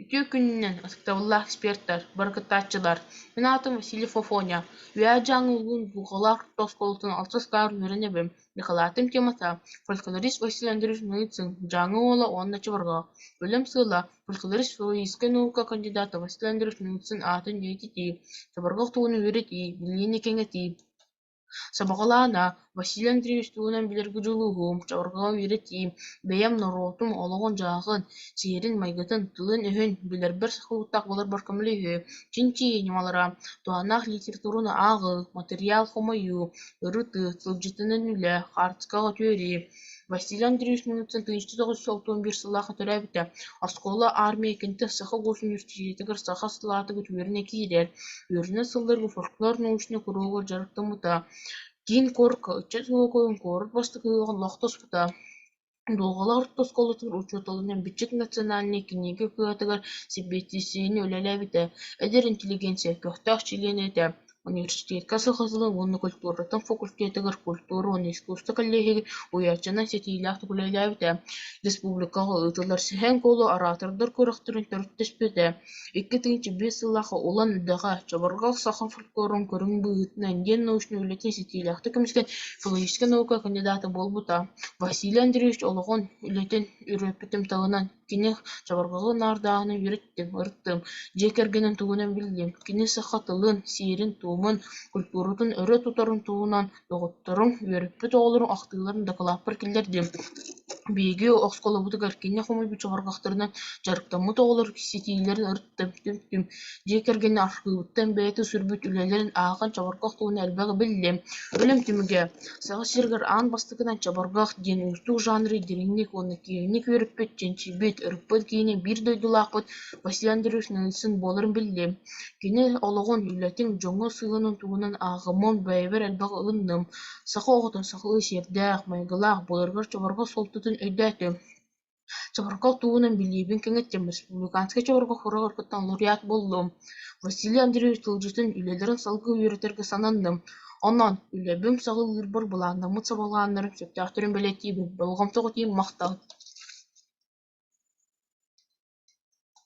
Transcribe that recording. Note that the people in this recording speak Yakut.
Үтүө күнүнэн, ытыктабыллаах экспертэр, бары кыттааччылар! Мин аатым Васильев Афоня. Үөһээ Дьааҥы улууһун Дулҕалаах орто оскуолатын алтыс кылааһыгар үөрэнэбин. Дакылаатым темата: фольклорист Василий Андреевич Ноицын, Дьааҥы уола уонна Чабырҕах. Үлэм сыала: фольклорист, филологическай наука кандидата Василий Андреевич Ноицын аатын үйэтитии, чабырҕах туһунан үөрэтии, билиини кэҥэтии. Сабаҕалаана: Василий Андреевич туһунан билэргэ дьулуһуум, чабырҕаҕы үөрэтиим, бэйэм норуотум олоҕун-дьаһаҕын, сиэрин-майгытын, тылын-өһүн билэрбэр сахалыылаах буоларбар көмөлөһүө, чинчийии ньымалара, туһааннаах литератураны ааҕыы, матырыйаал хомуйуу, ырытыы, тылдьытынан үлэ, хаартыскаҕа түһэрии. Василий Андреевич Ноговицын 1961 сыллаахха төрөөбүтэ. Оскуола армия кэнниттэн Саха госуниверситетыгар саха салаатыгар үөрэнэ киирэр. Үөрэнэр сылларыгар фольклор научнай куруһуогар дьарыктаммыта. Киин куоракка ыччат уокуругун куорат бастакы ыһыаҕын олохтоспута. Дулҕалаах орто оскуолатыгар учууталынан Бичик национальнай кинигэ кыһатыгар сэбиэдиссэйинэн үлэлээбитэ. Эдэр интеллигенция көхтөөх чилиэнэ этэ. Университекка саха тылын уонна культуратын факультетыгар культура уонна искусство коллеһыгар уһуйааччынан ситиһиилээхтик үлэлээбитэ, республикаҕа ыытыллар Сэһэн Куолу оратордар күрэхтэрин төрүттэспитэ. 2005 сыллаахха Улан-Удэҕэ «Чабырҕах саха фольклорун көрүҥ быһыытынан» диэн научнай үлэтин ситиһиилээхтик көмүскээн филологическай наука кандидата буолбута. Василий Андреевич олоҕун, үлэтин үөрэппитим таһынан, кини чабырҕаҕы наардааһынын үөрэттим, ырыттым, дьиэ кэргэнин туһунан биллим, кини саха тылын, сиэрин-туомун, культуратын өрө тутарын туһунан доҕотторум, үөрэппит оҕолорум ахтыыларын дакылааппар киллэрдим. Биһиги оскуолабытыгар кини хомуйбут чабырҕахтарынан дьарыктаммыт оҕолор ситиилэрин ырыттым, түмтүм, дьиэ кэргэнин архыыбыттан бэйэтэ суруйбут үлэлэрин ааҕан чабырҕах туһунан элбэҕи биллим. Үлэм түмүгэ: Саха сиригэр аан бастакынан чабырҕах диэн уустук жанры дириҥник уонна киэҥник үөрэппит, чинчийбит, ырыппыт киһини биир дойдулаахпыт Василий Андреевич Ноговицын буоларын биллим. Кини олоҕун, үлэтин, дьоҥҥо сыһыанын туһунан ааҕыммын бэйэбэр элбэҕи ылынным. Саха оҕото сахалыы сиэрдээх, майгылаах буоларыгар чабырҕах суолтатын өйдөөтүм. Чабырҕах туһунан билиибин кэҥэттим, республиканскай чабырҕах күрэҕэр кыттан лауреат буоллум. Василий Андреевич тылдьытын, үлэлэрин салгыы үөрэтэргэ сананным. Онон үлэбин саҕалыырбар былааннаммыт сабаҕалааһыннарым сөптөөхтөрүн бэлиэтиибин. Болҕомтоҕут иһин махтал.